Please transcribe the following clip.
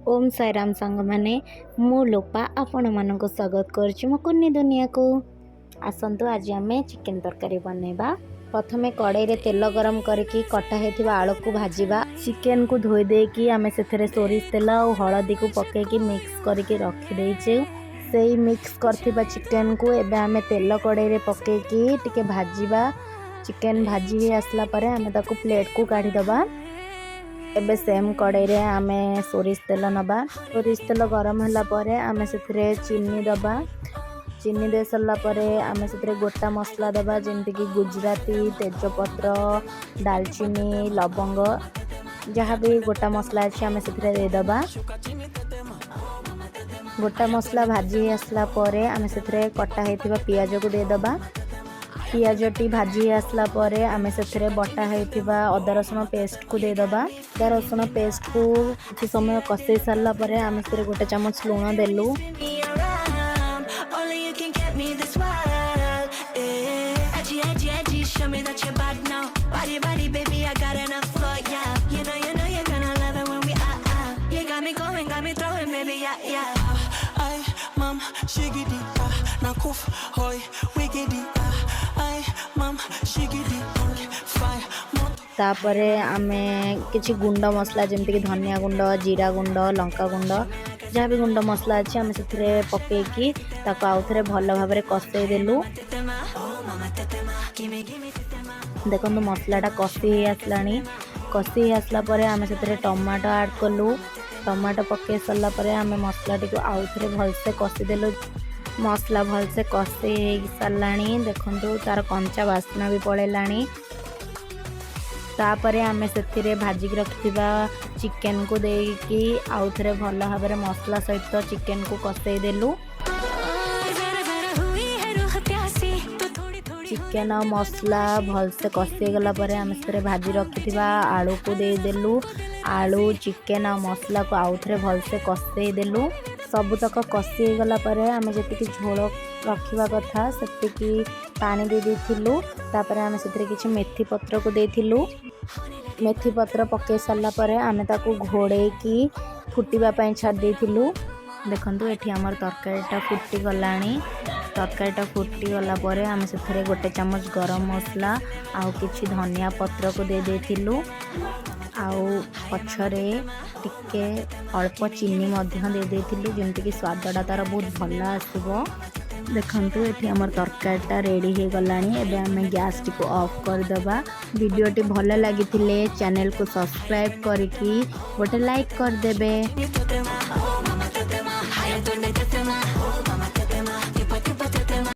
ଓମ୍ ସାଇରାମ ସାଙ୍ଗମାନେ, ମୁଁ ଲୋପା ଆପଣମାନଙ୍କୁ ସ୍ୱାଗତ କରୁଛି ମୋ କୁନି ଦୁନିଆକୁ। ଆସନ୍ତୁ, ଆଜି ଆମେ ଚିକେନ୍ ତରକାରୀ ବନେଇବା। ପ୍ରଥମେ କଡ଼େଇରେ ତେଲ ଗରମ କରିକି କଟା ହେଇଥିବା ଆଳୁକୁ ଭାଜିବା। ଚିକେନକୁ ଧୋଇ ଦେଇକି ଆମେ ସେଥିରେ ସୋରିଷ ତେଲ ଆଉ ହଳଦୀକୁ ପକେଇକି ମିକ୍ସ କରିକି ରଖିଦେଇଛୁ। ସେଇ ମିକ୍ସ କରିଥିବା ଚିକେନକୁ ଏବେ ଆମେ ତେଲ କଡ଼େଇରେ ପକେଇକି ଟିକେ ଭାଜିବା। ଚିକେନ ଭାଜି ହେଇ ଆସିଲା ପରେ ଆମେ ତାକୁ ପ୍ଲେଟକୁ କାଢ଼ିଦେବା। ଏବେ ସେମ୍ କଡ଼େଇରେ ଆମେ ସୋରିଷ ତେଲ ନେବା। ସୋରିଷ ତେଲ ଗରମ ହେଲା ପରେ ଆମେ ସେଥିରେ ଚିନି ଦେବା। ଚିନି ଦେଇ ସାରିଲା ପରେ ଆମେ ସେଥିରେ ଗୋଟା ମସଲା ଦେବା, ଯେମିତିକି ଗୁଜୁରାତି, ତେଜପତ୍ର, ଡାଲଚିନି, ଲବଙ୍ଗ, ଯାହା ବି ଗୋଟା ମସଲା ଅଛି ଆମେ ସେଥିରେ ଦେଇଦେବା। ଗୋଟା ମସଲା ଭାଜି ହେଇ ଆସିଲା ପରେ ଆମେ ସେଥିରେ କଟା ହେଇଥିବା ପିଆଜକୁ ଦେଇଦେବା। ପିଆଜଟି ଭାଜି ହେଇ ଆସିଲା ପରେ ଆମେ ସେଥିରେ ବଟା ହେଇଥିବା ଅଦା ରସୁଣ ପେଷ୍ଟକୁ ଦେଇଦେବା। ଅଦା ରସୁଣ ପେଷ୍ଟକୁ କିଛି ସମୟ କଷେଇ ସାରିଲା ପରେ ଆମେ ସେଥିରେ ଗୋଟେ ଚାମଚ ଲୁଣ ଦେଲୁ। Me around. Only you can get me this wild. Eh. Edgy, edgy, edgy, show me that you're bad now. Body, body, baby, I got enough for ya. You know you're gonna love it when we ah ah. You got me going, got me throwing, baby, yeah. Ai mam shigidi ah nakuf hoi wigidi ah ai mam shigidi fire moto. ତାପରେ ଆମେ କିଛି ଗୁଣ୍ଡ ମସଲା, ଯେମିତିକି ଧନିଆ ଗୁଣ୍ଡ, ଜିରା ଗୁଣ୍ଡ, ଲଙ୍କା ଗୁଣ୍ଡ, ଯାହା ବି ଗୁଣ୍ଡ ମସଲା ଅଛି ଆମେ ସେଥିରେ ପକେଇକି ତାକୁ ଆଉଥରେ ଭଲ ଭାବରେ କଷେଇ ଦେଲୁ। Tetema, oh mama tetema, gimme, gimme tetema. ଦେଖନ୍ତୁ, ମସଲାଟା କଷି ହେଇ ଆସିଲାଣି। କଷି ହେଇ ଆସିଲା ପରେ ଆମେ ସେଥିରେ ଟମାଟୋ ଆଡ଼୍ କଲୁ। ଟମାଟୋ ପକେଇ ସାରିଲା ପରେ ଆମେ ମସଲାଟିକୁ ଆଉଥରେ ଭଲସେ କଷିଦେଲୁ। ମସଲା ଭଲସେ କଷି ହେଇ ସାରିଲାଣି। ଦେଖନ୍ତୁ, ତାର କଞ୍ଚା ବାସ୍ନା ବି ପଳେଇଲାଣି। ତାପରେ ଆମେ ସେଥିରେ ଭାଜିକି ରଖିଥିବା ଚିକେନକୁ ଦେଇକି ଆଉଥରେ ଭଲ ଭାବରେ ମସଲା ସହିତ ଚିକେନକୁ କଷେଇ ଦେଲୁ। जरा जरा हुई है रूह प्यासी तो थोड़ी थोड़ी। ଚିକେନ ଆଉ ମସଲା ଭଲସେ କଷି ହେଇଗଲା ପରେ ଆମେ ସେଥିରେ ଭାଜି ରଖିଥିବା ଆଳୁକୁ ଦେଇଦେଲୁ। ଆଳୁ, ଚିକେନ ଆଉ ମସଲାକୁ ଆଉଥରେ ଭଲସେ କଷେଇ ଦେଲୁ। ସବୁତକ କଷି ହେଇଗଲା ପରେ ଆମେ ଯେତିକି ଝୋଳ ରଖିବା କଥା ସେତିକି ପାଣି ଦେଇ ଦେଇଥିଲୁ। ତାପରେ ଆମେ ସେଥିରେ କିଛି ମେଥି ପତ୍ରକୁ ଦେଇଥିଲୁ। ମେଥି ପତ୍ର ପକେଇ ସାରିଲା ପରେ ଆମେ ତାକୁ ଘୋଡ଼େଇକି ଫୁଟିବା ପାଇଁ ଛାଡ଼ି ଦେଇଥିଲୁ। ଦେଖନ୍ତୁ, ଏଠି ଆମର ତରକାରୀଟା ଫୁଟିଗଲାଣି। ତରକାରୀଟା ଫୁଟିଗଲା ପରେ ଆମେ ସେଥିରେ ଗୋଟେ ଚାମଚ ଗରମ ମସଲା ଆଉ କିଛି ଧନିଆ ପତ୍ରକୁ ଦେଇ ଦେଇଥିଲୁ। ଆଉ ପଛରେ ଟିକେ ଅଳ୍ପ ଚିନି ମଧ୍ୟ ଦେଇ ଦେଇଥିଲୁ, ଯେମିତିକି ସ୍ୱାଦଟା ତା'ର ବହୁତ ଭଲ ଆସିବ। ଦେଖନ୍ତୁ, ଏଠି ଆମର ତରକାରୀଟା ରେଡ଼ି ହେଇଗଲାଣି। ଏବେ ଆମେ ଗ୍ୟାସ୍ଟିକୁ ଅଫ୍ କରିଦେବା। ଭିଡ଼ିଓଟି ଭଲ ଲାଗିଥିଲେ ଚ୍ୟାନେଲକୁ ସବସ୍କ୍ରାଇବ୍ କରିକି ଗୋଟେ ଲାଇକ୍ କରିଦେବେ। Tetema.